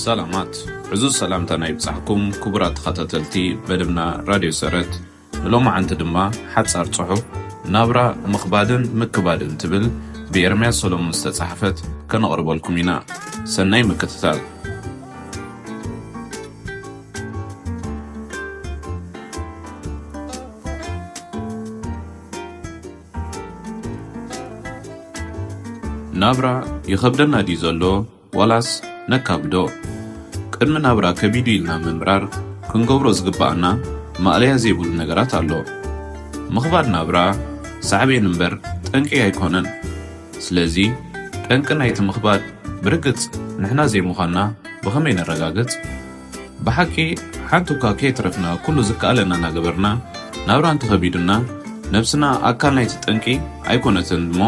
ሰላማት፣ ዕዙዝ ሰላምታና ይብጻሕኩም ክቡራት ተኸታተልቲ መደብና ራድዮ ሰረት። ንሎማዓንቲ ድማ ሓጻር ጽሑፍ ናብራ ምኽባድን ምክባድን ትብል ብኤርምያስ ሰሎሞን ዝተጻሕፈት ከነቕርበልኩም ኢና። ሰናይ ምክትታል። ናብራ ይኸብደና ድዩ ዘሎ ዋላስ ነካብዶ? ቅድሚ ናብራ ከቢዱ ኢልና ምምራር ክንገብሮ ዝግብኣና ማእለያ ዘይብሉ ነገራት ኣሎ። ምኽባድ ናብራ ሳዕቤን እምበር ጠንቂ ኣይኮነን። ስለዚ ጠንቂ ናይቲ ምኽባድ ብርግጽ ንሕና ዘይምዃንና ብኸመይ ነረጋግጽ? ብሓቂ ሓንቲ እኳ ከየትረፍና ኩሉ ዝከኣለና እናገበርና ናብራ እንተኸቢዱና ነብስና ኣካል ናይቲ ጠንቂ ኣይኮነትን እሞ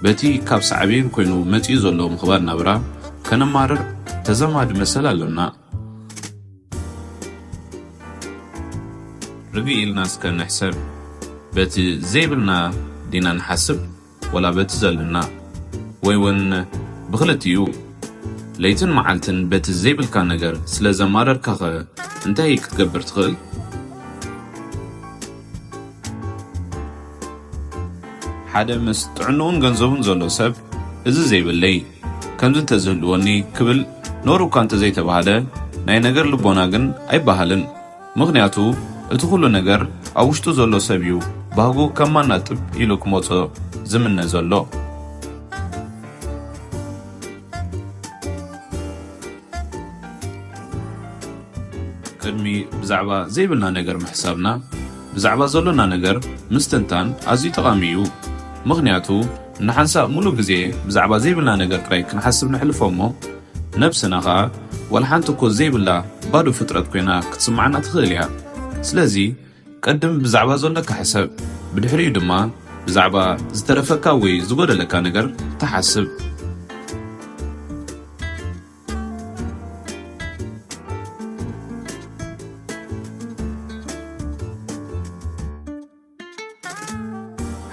በቲ ካብ ሳዕቤን ኮይኑ መጺኡ ዘሎ ምኽባድ ናብራ ከነማርር ተዘማዲ መሰል ኣሎና። ርግእ ኢልና እስከ ንሕሰብ። በቲ ዘይብልና ዲና ንሓስብ ወላ በቲ ዘለና? ወይ እውን ብኽልቲኡ? ለይትን መዓልትን በቲ ዘይብልካ ነገር ስለ ዘማረርካኸ እንታይ ክትገብር ትኽእል? ሓደ ምስ ጥዕንኡን ገንዘቡን ዘሎ ሰብ፣ "እዚ ዘይብለይ፣ ከምዚ እንተዝህልወኒ" ክብል ኖሩ እኳ እንተዘይተባህለ፣ ናይ ነገር ልቦና ግን ኣይበሃልን። ምኽንያቱ፣ እቲ ኩሉ ነገር ኣብ ውሽጡ ዘሎ ሰብ እዩ ባህጉ ከማና ጥብ ኢሉ ክመጾ ዝምነ ዘሎ። ቅድሚ ብዛዕባ ዘይብልና ነገር ምሕሳብና፣ ብዛዕባ ዘሎና ነገር ምስትንታን ኣዝዩ ጠቓሚ እዩ። ምኽንያቱ፣ ንሓንሳእ ሙሉእ ግዜ ብዛዕባ ዘይብልና ነገር ጥራይ ክንሓስብ ነሕልፎ እሞ፣ ነብስና ኸኣ ዋላ ሓንቲ እኮ ዘይብላ ባዶ ፍጥረት ኮይና ክትስምዓና ትኽእል እያ። ስለዚ፣ ቅድም ብዛዕባ ዘሎካ ሕሰብ፣ ብድሕሪኡ ድማ ብዛዕባ ዝተረፈካ ወይ ዝጎደለካ ነገር ትሓስብ።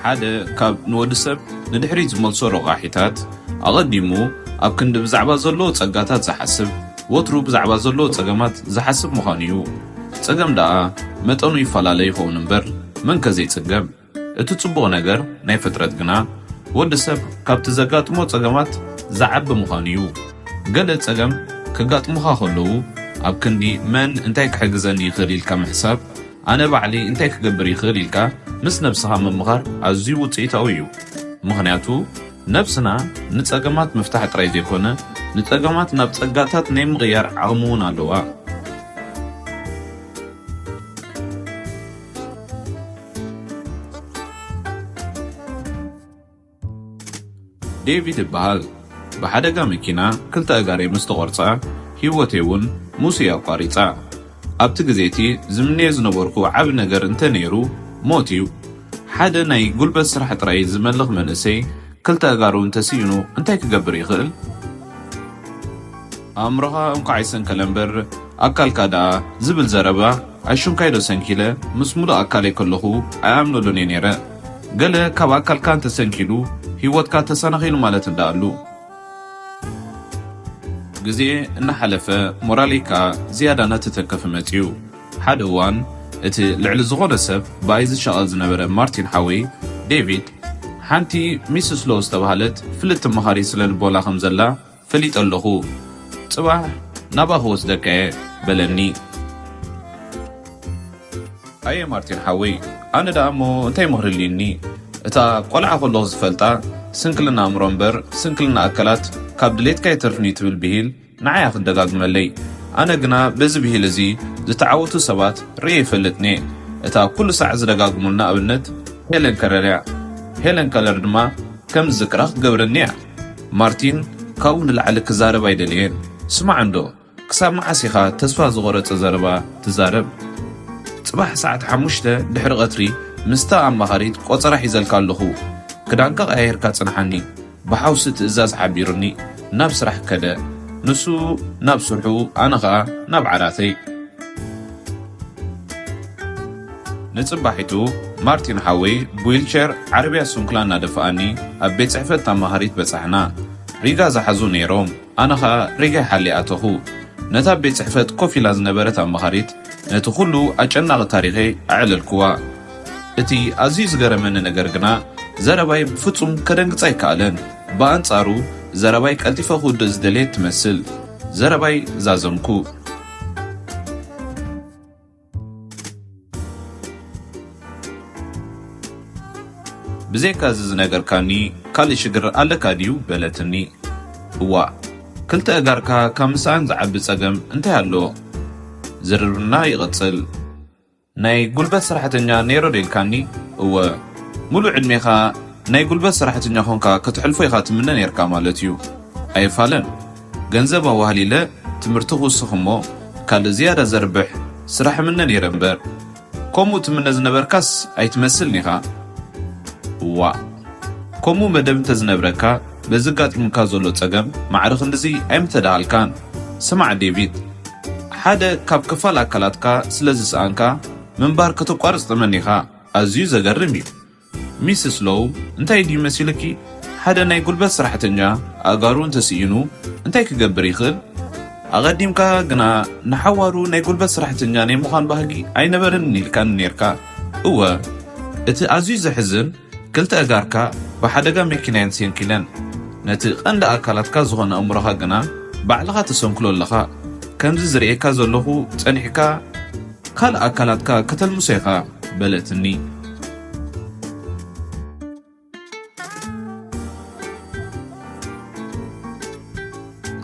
ሓደ ካብ ንወዲ ሰብ ንድሕሪት ዝመልሶ ረቋሒታት፣ ኣቐዲሙ ኣብ ክንዲ ብዛዕባ ዘለዎ ጸጋታት ዝሓስብ፣ ወትሩ ብዛዕባ ዘለዎ ጸገማት ዝሓስብ ምዃኑ እዩ። ጸገም ደኣ መጠኑ ይፈላለ ይኸውን እምበር፣ መንከ ዘይጽገም? እቲ ጽቡቕ ነገር ናይ ፍጥረት ግና፣ ወዲ ሰብ ካብቲ ዘጋጥሞ ጸገማት ዝዓቢ ምዃኑ እዩ። ገለ ጸገም ከጋጥሙኻ ከለዉ፣ ኣብ ክንዲ መን እንታይ ክሕግዘኒ ይኽእል ኢልካ ምሕሳብ፣ ኣነ ባዕለይ እንታይ ክገብር ይኽእል ኢልካ ምስ ነብስኻ ምምኻር ኣዝዩ ውጽኢታዊ እዩ። ምኽንያቱ፣ ነብስና ንጸገማት ምፍታሕ ጥራይ ዘይኮነ፣ ንጸገማት ናብ ጸጋታት ናይ ምቕያር ዓቕሚ እውን ኣለዋ። ዴቪድ እበሃል። ብሓደጋ መኪና ክልተ ኣእጋረይ ምስ ተቖርጻ፣ ህይወተይ እውን ምስኡ እያ ኣቋሪጻ። ኣብቲ ግዜ እቲ ዝምነዮ ዝነበርኩ ዓቢ ነገር እንተ ነይሩ፣ ሞት እዩ። ሓደ ናይ ጉልበት ስራሕ ጥራይ ዝመልኽ መንእሰይ ክልተ ኣእጋሩ እንተስኢኑ እንታይ ክገብር ይኽእል? ኣእምሮኻ እንኳዕ ኣይሰንከለ እምበር፣ ኣካልካ ደኣ ዝብል ዘረባ፣ ኣሽንኳይ ዶ ሰንኪለ? ምስ ሙሉእ ኣካለይ ከለኹ ኣይኣምነሉን እየ ነይረ። ገለ ካብ ኣካልካ እንተሰንኪሉ፣ ህይወትካ ተሰናኺሉ ማለት እንዳኣሉ። ግዜ እናሓለፈ፣ ሞራለይ ከኣ ዝያዳ እናተተንከፈ መጺኡ። ሓደ እዋን፣ እቲ ልዕሊ ዝኾነ ሰብ ብኣይ ዝሻቐል ዝነበረ ማርቲን ሓወይ፣ ዴቪድ፣ ሓንቲ ሚስስ ሎ ዝተባህለት ፍልጥቲ መኻሪት ስነ ልቦና ከም ዘላ ፈሊጠ ኣለኹ። ጽባሕ ናብኣ ክወስደካ እየ በለኒ። ኣየ ማርቲን ሓወይ፣ ኣነ ደኣ እሞ እንታይ ምኽሪ ኣልዩኒ? እታ ቆልዓ ከለኹ ዝፈልጣ ስንክልና ኣእምሮ እምበር ስንክልና ኣካላት ካብ ድሌትካ ኣይተርፍን እዩ ትብል ብሂል ንዓይ እያ ክትደጋግመለይ። ኣነ ግና በዚ ብሂል እዚ ዝተዓወቱ ሰባት ርእየ ኣይፈልጥን እየ። እታ ኩሉ ሳዕ ዝደጋግሙልና ኣብነት ሄለን ከለር እያ። ሄለን ከለር ድማ ከም ዝዝክራ ክትገብረኒ እያ። ማርቲን ካብኡ ንላዕሊ ክዛረብ ኣይደለየን። ስማዕ እንዶ፣ ክሳብ መዓስ ኢኻ ተስፋ ዝቖረጸ ዘረባ ትዛረብ? ጽባሕ ሰዓት ሓሙሽተ ድሕሪ ቐትሪ ምስታ ኣማኻሪት ቆጸራ ሒዘልካ ኣለኹ። ክዳንካ ቀያይርካ ጽንሓኒ። ብሓውሲ ትእዛዝ ሓቢሩኒ ናብ ስራሕ ከደ። ንሱ ናብ ስርሑ፣ ኣነ ኸኣ ናብ ዓራተይ። ንጽባሒቱ ማርቲን ሓወይ ብዊልቸር ዓረብያ ስንኩላ እናደፍኣኒ ኣብ ቤት ጽሕፈት ኣማኻሪት በጻሕና። ሪጋ ዝሓዙ ነይሮም። ኣነ ኸኣ ሪጋ ይሓሊ ኣተኹ። ነታ ቤት ጽሕፈት ኮፍ ኢላ ዝነበረት ኣማኻሪት ነቲ ኩሉ ኣጨናቒ ታሪኸይ ኣዕለልክዋ። እቲ ኣዝዩ ዝገረመኒ ነገር ግና፣ ዘረባይ ብፍጹም ከደንግጻ ኣይከኣለን። ብኣንጻሩ፣ ዘረባይ ቀልጢፈ ክውድእ ዝደለየት ትመስል። ዘረባይ ዛዘምኩ። "ብዘይካ እዚ ዝነገርካኒ ካልእ ሽግር ኣለካ ድዩ?" በለትኒ። "እዋእ፣ ክልተ ኣእጋርካ ካብ ምስኣን ዝዓቢ ጸገም እንታይ ኣሎ?" ዝርርብና ይቕጽል። "ናይ ጉልበት ሰራሕተኛ ነይረ ዶ ኢልካኒ?" "እወ፣ ሙሉእ ዕድሜኻ ናይ ጉልበት ሰራሕተኛ ኾንካ ከተሕልፎ ኢኻ ትምነ ነይርካ ማለት እዩ። ኣይፋለን፣ ገንዘብ ኣዋህሊለ ትምህርቲ ክውስኽ እሞ ካልእ ዝያዳ ዘርብሕ ስራሕ እምነ ነይረ እምበር፣ ከምኡ ትምነ ዝነበርካስ ኣይትመስልን ኢኻ። እዋእ፣ ከምኡ መደብ እንተዝነብረካ በዚ ኣጋጢሙካ ዘሎ ጸገም ማዕረ ክንድዚ ኣይምተደሃልካን። ስማዕ ዴቪድ፣ ሓደ ካብ ክፋል ኣካላትካ ስለ ዝሰኣንካ ምንባር ከተቋርጽ ተመኒኻ፣ ኣዝዩ ዘገርም እዩ። ሚስስ ሎው እንታይ ድዩ መሲልኪ? ሓደ ናይ ጉልበት ሰራሕተኛ ኣእጋሩ እንተስኢኑ እንታይ ክገብር ይኽእል? ኣቐዲምካ ግና ንሓዋሩ ናይ ጉልበት ሰራሕተኛ ናይ ምዃን ባህጊ ኣይነበረንን ኢልካኒ ኔርካ። እወ፣ እቲ ኣዝዩ ዘሕዝን፣ ክልተ ኣእጋርካ ብሓደጋ መኪና እየን ሰንኪለን። ነቲ ቀንዲ ኣካላትካ ዝኾነ ኣእምሮኻ ግና ባዕልኻ ተሰንክሎ ኣለኻ። ከምዚ ዝርእየካ ዘለኹ ጸኒሕካ ካልእ ኣካላትካ ከተልምሶ ኢኻ በለትኒ።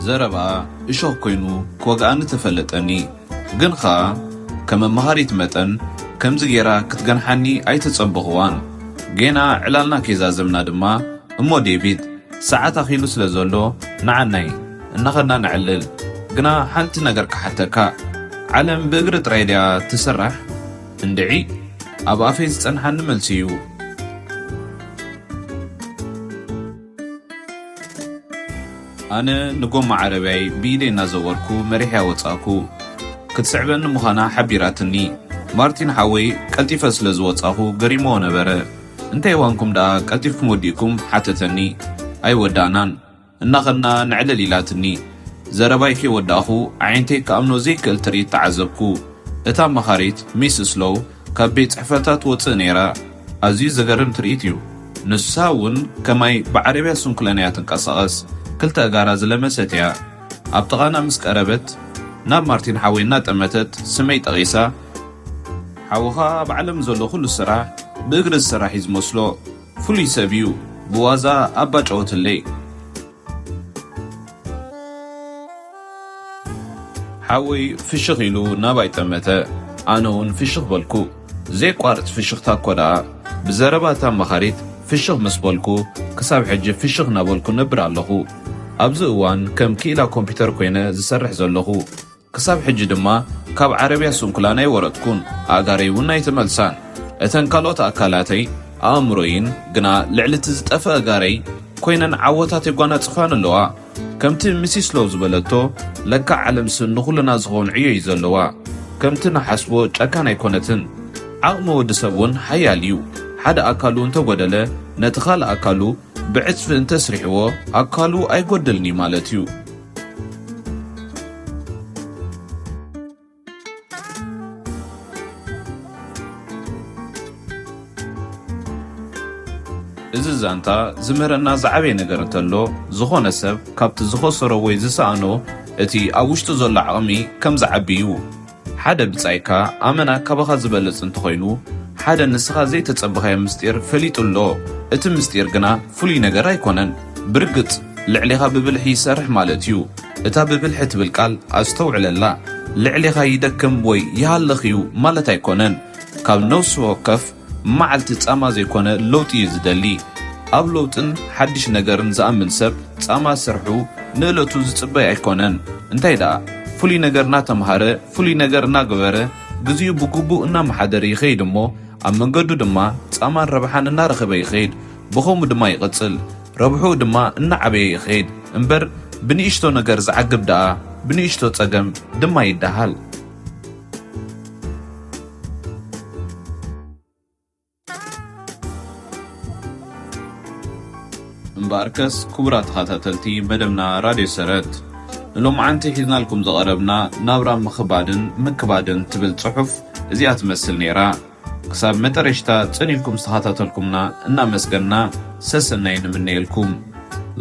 ዘረባ እሾኽ ኮይኑ ክወግኣኒ ተፈለጠኒ። ግን ኸኣ ከም መምሃሪት መጠን ከምዚ ጌራ ክትገንሓኒ ኣይተጸበኽዋን። ጌና ዕላልና ከይዛዘምና ድማ እሞ ዴቪድ፣ ሰዓት ኣኺሉ ስለ ዘሎ፣ ንዓናይ እናኸድና ነዕልል። ግና ሓንቲ ነገር ክሓተካ፣ ዓለም ብእግሪ ጥራይ ድያ ትስራሕ? እንድዒ፣ ኣብ ኣፈይ ዝጸንሓኒ መልሲ እዩ። ኣነ ንጎማ ዓረብያይ ብኢደይ እናዘወርኩ መሪሕያ ወጻእኩ። ክትስዕበኒ ምዃና ሓቢራትኒ። ማርቲን ሓወይ ቀልጢፈ ስለ ዝወጻኹ ገሪምዎ ነበረ። "እንታይ ዋንኩም ደኣ ቀልጢፍኩም ወዲእኩም?" ሓተተኒ። "ኣይወዳእናን፣ እናኸድና ነዕልል" ኢላትኒ። ዘረባይ ከይወዳእኹ ኣዒንተይ ክኣምኖ ዘይክእል ትርኢት ተዓዘብኩ። እታ ኣማኻሪት ሚስስ ሎው ካብ ቤት ጽሕፈታ ትወጽእ ነይራ። ኣዝዩ ዘገርም ትርኢት እዩ። ንሳ እውን ከማይ ብዓረብያ ስንኩላን እያ ትንቀሳቐስ። ክልተ ኣእጋራ ዝለመሰት እያ። ኣብ ጥቓና ምስ ቀረበት፣ ናብ ማርቲን ሓወይ እናጠመተት ስመይ ጠቒሳ፣ "ሓውኻ ኣብ ዓለም ዘሎ ኩሉ ስራሕ ብእግሪ ዝስራሕ እዩ ዝመስሎ። ፍሉይ ሰብ እዩ። ብዋዛ ኣባ ጨወትለይ።" ሓወይ ፍሽኽ ኢሉ ናባይ ጠመተ። ኣነ እውን ፍሽኽ በልኩ። ዘየቋርጽ ፍሽኽታ እኮ ደኣ። ብዘረባ እታ ኣማኻሪት ፍሽኽ ምስ በልኩ፣ ክሳብ ሕጂ ፍሽኽ እናበልኩ ነብር ኣለኹ። ኣብዚ እዋን ከም ክኢላ ኮምፒውተር ኮይነ ዝሰርሕ ዘለኹ። ክሳብ ሕጂ ድማ ካብ ዓረብያ ስንኩላን ኣይወረድኩን። ኣእጋረይ እውን ኣይተመልሳን። እተን ካልኦት ኣካላተይ፣ ኣእምሮይን ግና ልዕሊ እቲ ዝጠፍአ ኣእጋረይ ኮይነን ዓወታት የጓናጽፋን ኣለዋ። ከምቲ ሚሲስ ሎው ዝበለቶ፣ ለካ ዓለምስ ንኹልና ዝኾን ዕዮ እዩ ዘለዋ። ከምቲ ንሓስቦ ጨካን ኣይኮነትን። ዓቕሚ ወዲ ሰብ እውን ሓያል እዩ። ሓደ ኣካሉ እንተጎደለ፣ ነቲ ካልእ ኣካሉ ብዕጽፊ እንተስሪሕዎ፣ ኣካሉ ኣይጎድልን እዩ ማለት እዩ። እዚ ዛንታ ዝምህረና ዝዓበየ ነገር እንተሎ፣ ዝኾነ ሰብ ካብቲ ዝኸሰሮ ወይ ዝሰኣኖ እቲ ኣብ ውሽጡ ዘሎ ዓቕሚ ከም ዝዓቢ እዩ። ሓደ ብጻይካ ኣመና ካባኻ ዝበልጽ እንተኾይኑ፣ ሓደ ንስኻ ዘይተጸበኻዮ ምስጢር ፈሊጡ ኣሎ። እቲ ምስጢር ግና ፍሉይ ነገር ኣይኮነን። ብርግጽ፣ ልዕሌኻ ብብልሒ ይሰርሕ ማለት እዩ። እታ ብብልሒ ትብል ቃል ኣስተውዕለላ። ልዕሌኻ ይደክም ወይ ይሃልኽ እዩ ማለት ኣይኮነን። ካብ ነፍሲ ወከፍ መዓልቲ ጻማ ዘይኮነ ለውጢ እዩ ዝደሊ። ኣብ ለውጥን ሓድሽ ነገርን ዝኣምን ሰብ ጻማ ስርሑ ንእለቱ ዝጽበይ ኣይኮነን። እንታይ ደኣ፣ ፍሉይ ነገር እናተምሃረ፣ ፍሉይ ነገር እናገበረ፣ ግዜኡ ብግቡእ እናመሓደረ ይኸይድ እሞ፣ ኣብ መንገዱ ድማ ጻማን ረብሓን እናረኸበ ይኸይድ። ብኸምኡ ድማ ይቕጽል። ረብሕኡ ድማ እናዓበየ ይኸይድ እምበር፣ ብንእሽቶ ነገር ዝዓግብ ደኣ፣ ብንእሽቶ ጸገም ድማ ይደሃል። እምበኣርከስ፣ ክቡራት ተኸታተልቲ መደብና ራድዮ ሰረት፣ ንሎማዓንቲ ሒዝናልኩም ዝቐረብና ናብራ ምኽባድን ምክባድን ትብል ጽሑፍ እዚኣ ትመስል ነይራ። ክሳብ መጠረሽታ ጽን ኢልኩም ዝተኸታተልኩምና እናመስገንና ሰሰናይ ንምነየልኩም።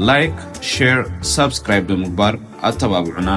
ላይክ፣ ሼር፣ ሳብስክራይብ ብምግባር ኣተባብዑና።